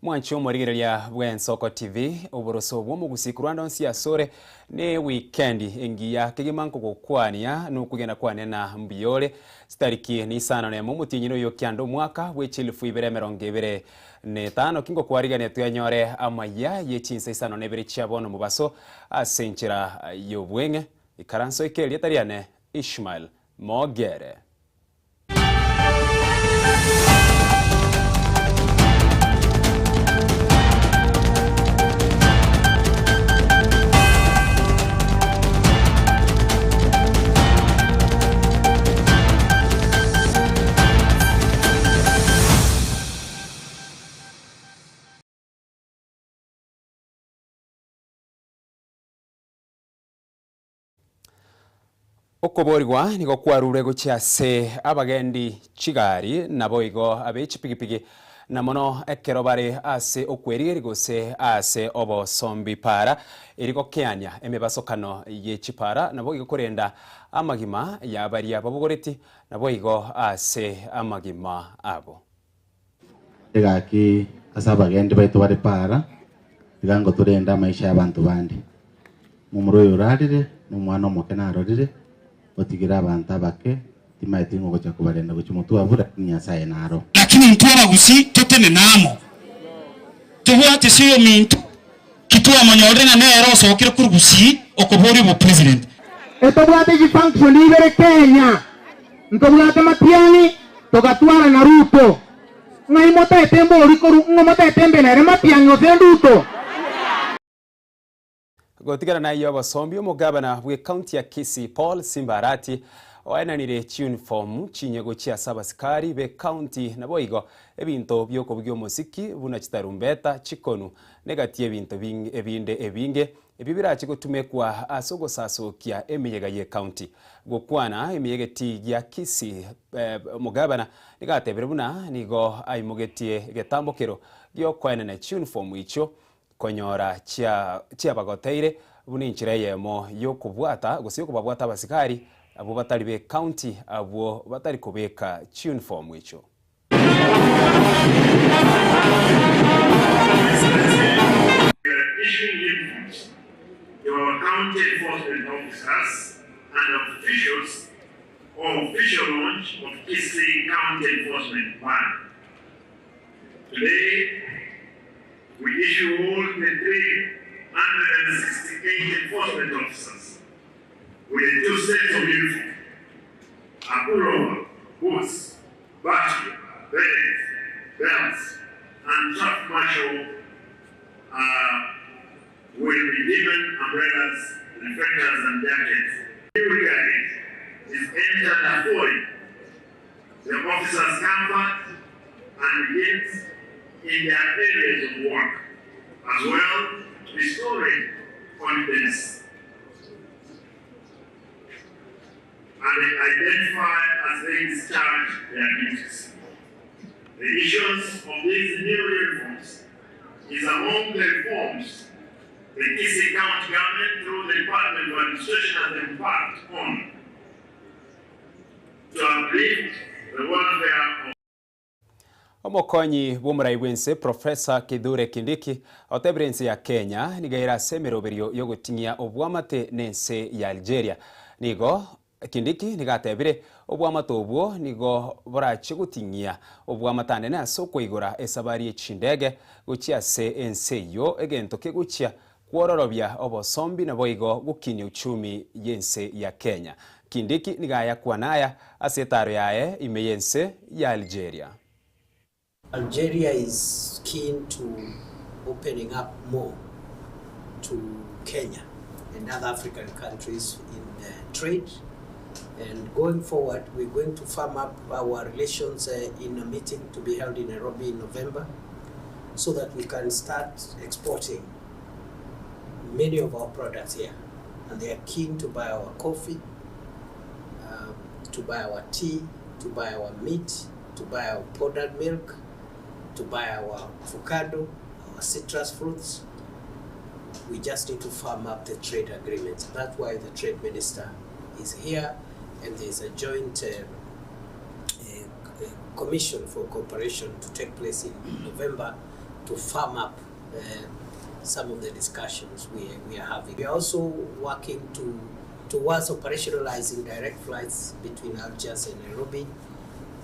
Mwanche omorigereria bw'Ensoko TV, oboroso bw'omogusii korwa ande onsi asore ne wikendi engiya kegima nkogokwania nokwegena kwane na mbuya ore. Chitariki ni isano nemo omotienyi noyo kianda omwaka bwe chilifu ibere emerongo ebere na etano kingokwarigania twenyore amaya ye chinsa isano na ibere chia bono mobaso ase enchera y'obweng'e. Ikaranso eke erieta riane Ishmael Mogere. Okoboorigwa nigo kwarure gochia ase abagendi chigari, naboigo abe chipigipigi, na mono ekero bare ase okwerigeria gose ase obosombi para, eri gokeania emebasokano ye chipara, naboigo korenda amagima ya baria babogoreti, naboigo ase amagima abo. Egaki ase abagendi baito bare para, tiga ngotorende amaisha y'abanto bande. Momura oyo orarire, na omwana omoke narorire, otigire abanto abake, timaeti ng'a ogocha kobarenda gochia motwe abwo, lakini Nyasae naro. Lakini intwe abagusii totenene amo, tobwate ase oyominto ki twamonyorire ng'a nere osokire korwa Gusii okoboria obopresident. Etobwate chifunction ibere Kenya, ntobwate Matiang'i togatwara na Ruto. Ng'ai motaete mbori korwa ng'o motaete mbe nere Matiang'i gose Ruto? Gotigana nayio abasombi, omogabana bw'ecounty ya Kisii Paul Simba Arati oenanire chiuniform chinye gochia ase abasikari b'ecounty naboigo ebinto biokobugia omosiki buna chitarumbeta, chikonu na egati y'ebinto ebinde ebinge ebio birache gotumekwa ase ogosasokia emeyega y'ecounty. Gokwana ime y'egetii gia Kisii omogabana nigo atebire buna nigo aimogetie egetambokero giokoenana chiuniform echio Konyora chiabagoteire buna enchera eyemo y'okobwata gose y'okobabwata abasigari abwo batari b'ecounty abwo batari kobeka chiuniform echio. Issuing uniforms to our county enforcement officers and officials or official launch of Kisii County Enforcement Band. Today, we issue all the 368 enforcement officers with two sets of uniform, a pullover, boots, battery, berets, belts, and traffic marshal uh, will be given umbrellas, reflectors, and jackets. New brigade is aimed at affording the officers comfort and needs in their areas of work, as well restoring confidence and identify as they discharge their duties. The issuance of these new uniforms is among the reforms the Kisii County government through the Department of Administration has embarked on to uplift the welfare of Omokonyi bw'omorai bw'ense Professor Kithure Kindiki otebire ense ya Kenya nigo ere ase emeroberio y'ogoting'ia obwamate n'ense ya Algeria. Nigo Kindiki nigo atebire obwamate obwo nigo borache goting'ia obwamate anene ase okoigora esabari ye chindege gochia ase ense eyio egento kegochia Kwororobia obosombi naboigo gokinia uchumi y'ense ya Kenya. Kindiki nigo ayakwana aya ase etaaro yaye ime y'ense ya Algeria. Algeria is keen to opening up more to Kenya and other African countries in trade and going forward we're going to firm up our relations in a meeting to be held in Nairobi in November so that we can start exporting many of our products here and they are keen to buy our coffee, uh, to buy our tea, to buy our meat, to buy our powdered milk, to buy our avocado, our citrus fruits. We just need to firm up the trade agreements. That's why the trade minister is here and there's a joint uh, uh, commission for cooperation to take place in November. to firm up some of the discussions we, we are having. We are also working to, towards operationalizing direct flights between Algiers and Nairobi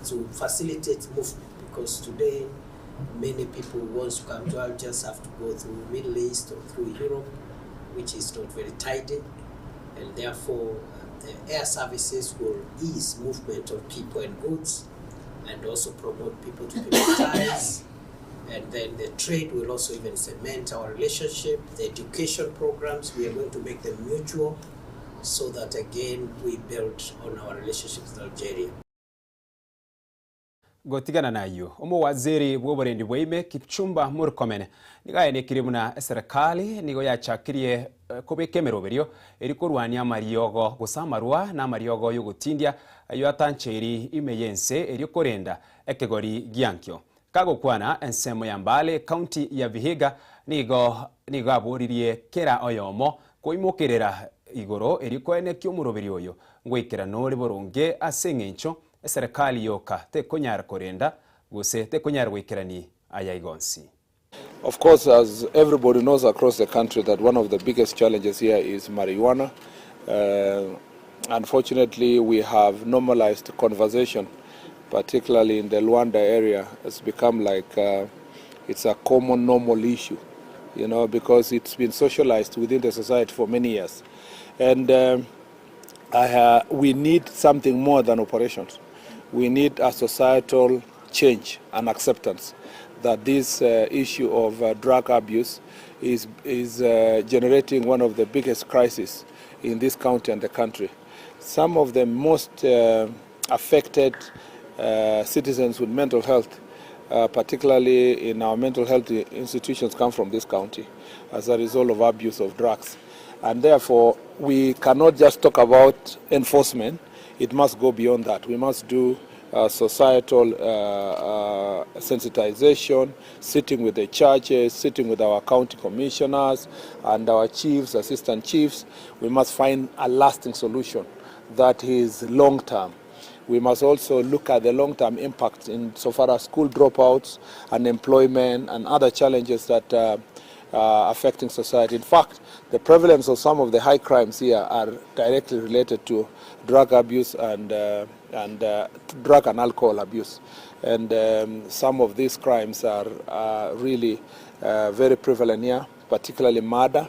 to facilitate movement because today many people who want to come to Algiers have to go through Middle East or through Europe, which is not very tidy, and therefore the air services will ease movement of people and goods and also promote people to people ties. And then the trade will also even cement our relationship. The education programs, we are going to make them mutual so that again we build on our relationships with Algeria. Gotigana nayio, omowaziri bw'oborendi bwa ime Kipchumba Murkomen nigo aenekirie buna eserekari nigo yachakirie kobeka emeroberio eri korwania amariogo gose amarwa na amariogo yogotindia ayio atancheiri ime yense erio korenda ekegori giankio. Kagokwana ensemo ya Mbale county ya Vihiga nigo nigo aboririe kera oyomo koimokerera igoro eri koenekia omoroberi oyo ngoikera nore boronge ase eng'encho eserekari yoka tekonyara korenda gose tekonyara goikerani aya igonsi. Of course, as everybody knows across the country, that one of the biggest challenges here is marijuana. Unfortunately, we have normalized conversation, particularly in the Luanda area. It's become like it's a common, normal issue, because it's been socialized within the society for many years. And we need something more than operations. We need a societal change and acceptance that this issue of drug abuse is generating one of the biggest crises in this county and the country. Some of the most affected citizens with mental health, particularly in our mental health institutions, come from this county as a result of abuse of drugs. And therefore, we cannot just talk about enforcement. It must go beyond that. We must do societal sensitization, sitting with the churches, sitting with our county commissioners and our chiefs, assistant chiefs. We must find a lasting solution that is long term. We must also look at the long-term impact in so far as school dropouts, unemployment, and other challenges that affecting society. In fact, the prevalence of some of the high crimes here are directly related to drug abuse and drug and alcohol abuse. And some of these crimes are really very prevalent here, particularly murder.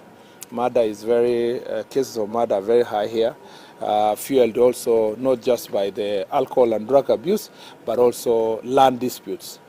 Murder is very, cases of murder are very high here, fueled also not just by the alcohol and drug abuse, but also land disputes.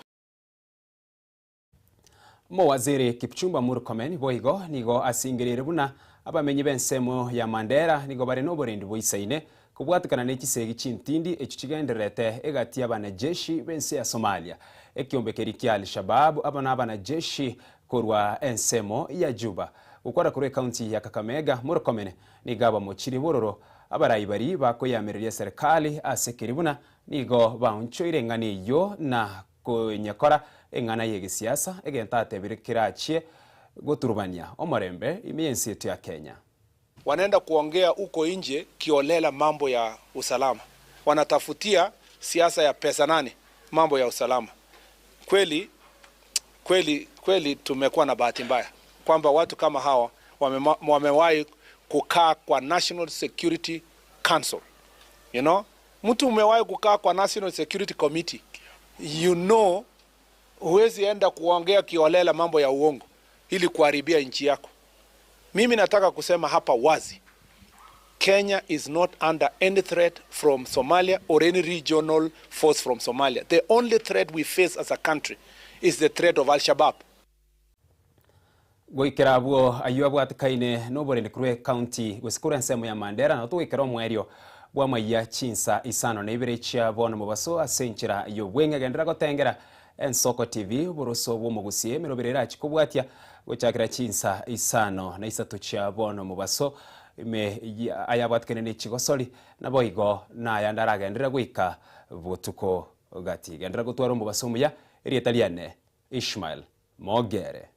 Mowaziri Kipchumba Murkomen boigo nigo asingerire buna abamenyi b'ensemo ya Mandera nigo bari n'oborendi bwaisaine kobwatikana na chisegi chintindi echo chigendererete egati y'abanajeshi b'ense ya Somalia ekiombekeri kia Al-Shabab aba na abanajeshi korwa ensemo ya Juba. Gokora korwa ekaunti ya Kakamega, Murkomen nigo abamochiri bororo abarai bari bakoyamereria serikali ase ekeri buna nigo baonchoire eng'ana eywo na konyekora eng'ana ya egesiasa egento atebire kerachie goturubania omorembe ime yensi yetu ya Kenya. Wanaenda kuongea huko nje kiholela mambo ya usalama, wanatafutia siasa ya pesa nane mambo ya usalama. Kweli kweli kweli, tumekuwa na bahati mbaya kwamba watu kama hawa wamewahi kukaa kwa National Security Council. Mtu umewahi kukaa kwa National Security Committee, huwezi enda kuongea kiholela mambo ya uongo ili kuharibia nchi yako. Mimi nataka kusema hapa wazi, Kenya is not under any threat from Somalia or any regional force from Somalia. The only threat we face as a country is the threat of Al-Shabaab. Goikera abwo aywo abwatikaine n'oborendi korwa ekaunti gose korwa ensemo ya Mandera na togoikera omwerio bwa maiya chinsa isano na ibere chia bono mobaso ase enchera y'obweng'e. Gendera gotengera Ensoko TV oboroso bwa omogusie emerobere erachi kobwatia gochakera chinsa 53 chia bono mobaso ime ayabwatikane na echigosori naboigo nayande aragenderera goika botuko gati. Gendera gotwara omobaso omuya erieta riane Ishmael Mogere.